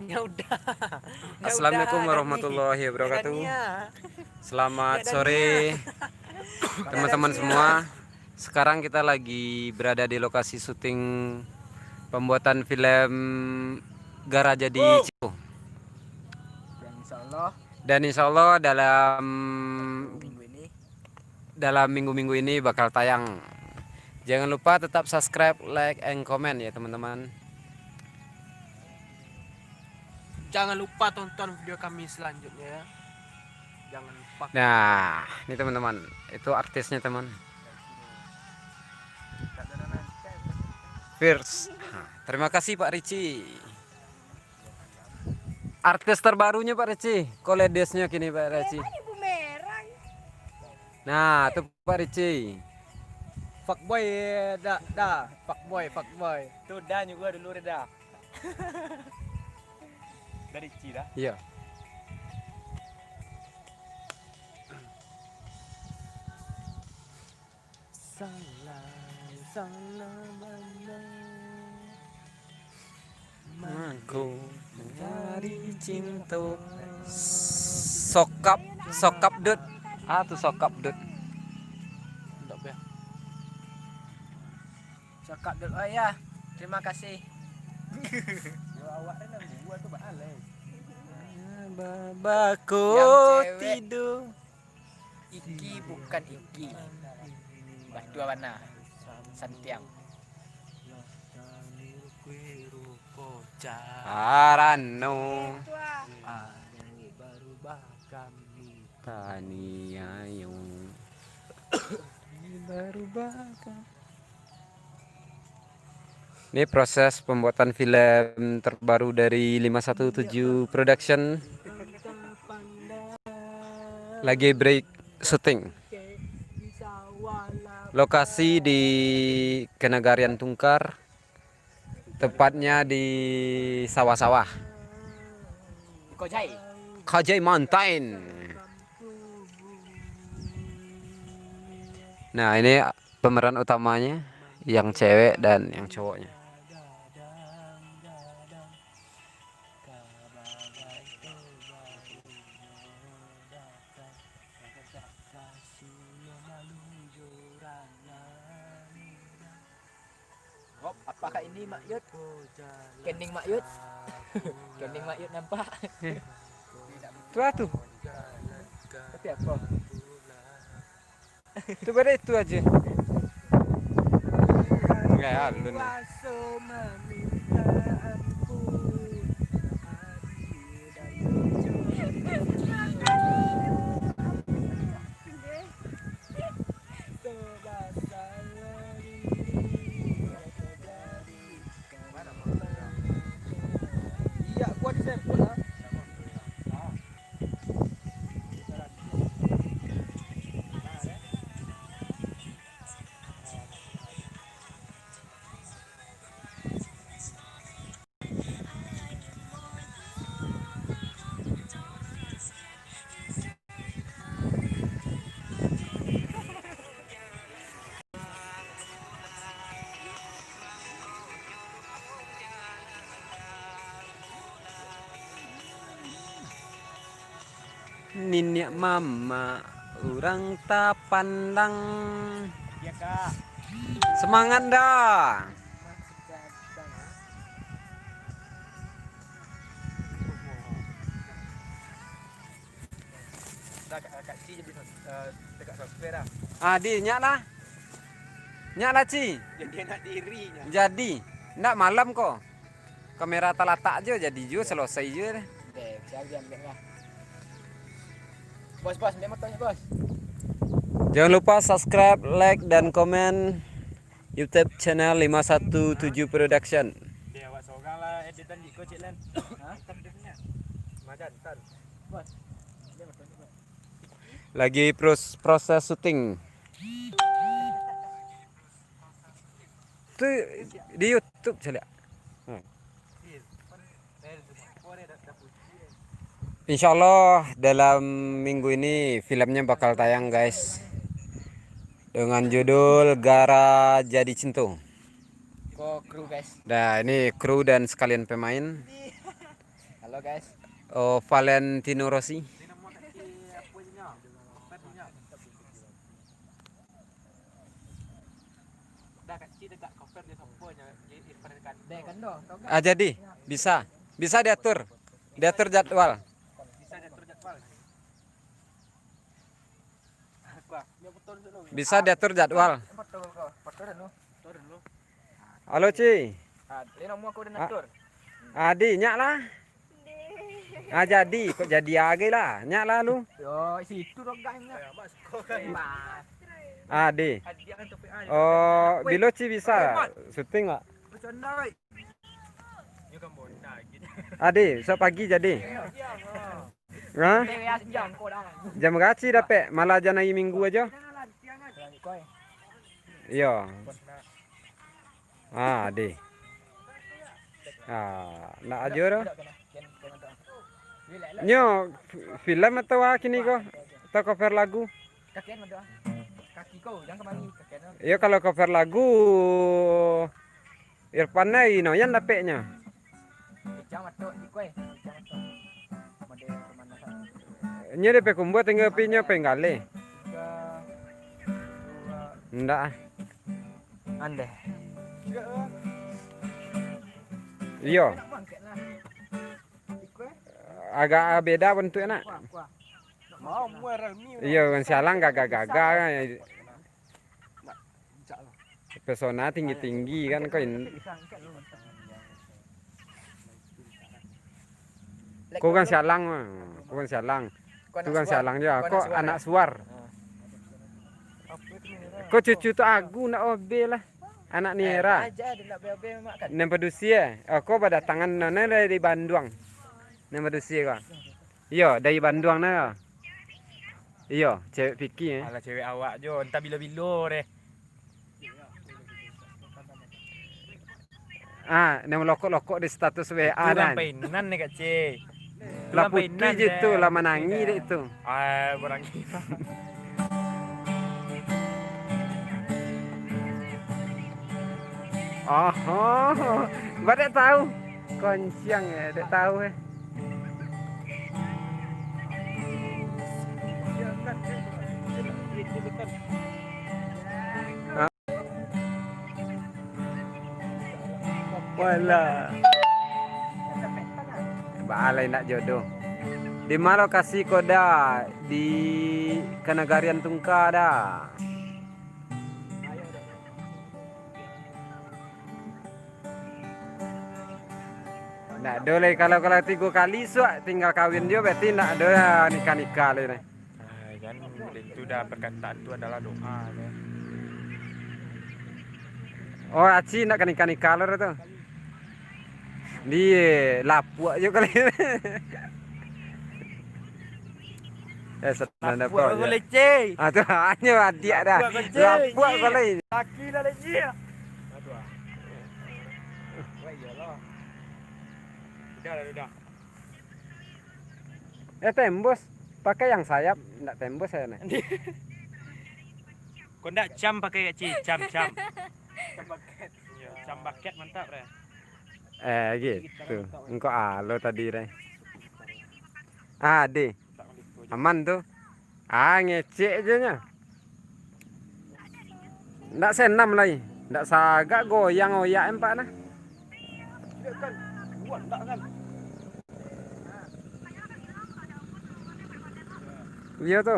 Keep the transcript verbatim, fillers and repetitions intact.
Ya udah. Ya Assalamualaikum udah, warahmatullahi wabarakatuh. Selamat sore, teman-teman semua. Sekarang kita lagi berada di lokasi syuting pembuatan film Gara Jadi Cinto. Dan insya Allah, dan insya Allah dalam minggu ini, dalam minggu-minggu ini bakal tayang. Jangan lupa tetap subscribe, like, and comment ya, teman-teman. Jangan lupa tonton video kami selanjutnya ya. Jangan lupa. Nah, ini teman-teman, itu artisnya, teman. First. Nah, terima kasih, Pak Richie. Artis terbarunya, Pak Richie. Koledesnya kini, Pak Richie. Nah, tu Pak Richie. Fuckboy, dah, dah. Fuckboy, fuckboy. Tu dah juga dulu dah. Dari Cira. Iya. Salam, salam, Mangko mencari cinta. Sokap, sokap dut. Ah, tu sokap dut. Sokap dut. Oh ya, terima kasih. Yo, awak kan nang buat tu baalai. Babako tidur. Iki bukan iki. Batua bana. Santiang. Arano. Taniayo. Ini proses pembuatan film terbaru dari lima satu tujuh Production. Lagi break syuting. Lokasi di Kenagarian Tungkar, tepatnya di sawah-sawah. Kojai. Kojai Mountain. Nah, ini pemeran utamanya, yang cewek dan yang cowoknya. Hop, apakah ini Mak Yud? Kening Mak Yud. Kening Mak Yud nampak. Tu lah tu. Tapi apa? Tu bare itu aja. Enggak ya, lu nih. Niniak mamak urang tapandang. Iya, Kak. Semangat dah. Dah, Kak, Kak Ci jadi, eh, tegak software dah. Ah, di, nyak lah. Nyak lah, Ci. Jadi anak diri, nyak. Jadi. Ndak malam ko. Kamera talatak jo, jadi jo, selesai jo. Deh, siap, siap, siap lah. Bos, bos, ambil motornya, bos. Jangan lupa subscribe, like, dan komen YouTube channel lima satu tujuh Production. Deh, awak sorang lah editan jiko, Cik Len. Hah? Makan, tan. Bos, ambil motornya, bos. Lagi pros-, proses syuting. Tu di YouTube caliak. Hmm. Insya Allah dalam minggu ini filmnya bakal tayang, guys. Dengan judul Gara Jadi Cinto. Ko kru, guys. Dah, ini kru dan sekalian pemain. Halo guys. Oh, Valentino Rossi. Ah, jadi, bisa, bisa diatur, diatur jadwal. Bisa diatur jadwal. Halo, Ci. Ah, Adi, nyak lah. Ah, jadi, kok jadi agai lah. Nyak lah lu. Yo, situ roganyo. Adi. Oh, bilo Ci bisa syuting nggak? Adi, besok pagi jadi. Hah? Jam beraci dapek? Malah jan hari Minggu ajo. Iyo. Ah, deh. Ah, nak ajo tu. Nyo, fi-, film atau ah kini ko? Atau cover lagu? Iyo, kalau cover lagu, Irfan ai no, yan dapeknyo. Nyo di Payakumbuah tingga pi nyo Panggaleh. Ndak ah. Andeh. Iyo. Agak beda bantuak nak. Iyo, urang sialang gagah-gagah kan. Pesona tinggi-tinggi kan, ko in-, ko urang sialang, ko urang sialang. Ko urang sialang jo, ko anak suar. Ko cucu tu agu nak obe lah. Anak Nira. Nan padusi eh. Oh, ko badatangan no, dari Banduang. Nan padusi ko. Iyo, dari Banduang no. Iyo, cewek Piki eh. Alah, cewek awak jo, entah bilo-bilo deh. Ah, nan lokok-lokok di status W A. Itu kan painan ni, Kak Cik. Lah putuih je tu, lah manangih dek tu. Ah, barang kira. Oho, ba dek tahu. Konciang ya, dek tahu eh. Walah. Baa lai nak jodoh. Di ma lokasi ko da? Di Kanagarian Tungka da? Ndak ado lai, kalau, kalau tigo kali suak tinggal kawin jo, berarti ndak ado lah nikah-nikah lai nah. Ah, kan, itu dah perkataan tu adalah doa, kan. Oh, Aci ndak ka nikah-nikah lo tu. Di lapuak jo kali. Eh, senang dapat je. Lapuak leceh. Ah, tu hanya adiak dah. Lapuak leceh. Lapuak leceh. Laki dah leceh. Aduh, ah. Wah, iyalah. Udah lah, udah. Eh, tembus. Pakai yang sayap, ndak tembus saya nih. Kok ndak cam pakai kecil, cam, cam. Iya, cam baket mantap, Re. Eh, gitu. Engkau alo tadi, Re. Ah, deh. Aman tu. Ah, ngecek je nyo. Ndak senam lai. Ndak sagak goyang oyak empak nah. Iyo tu.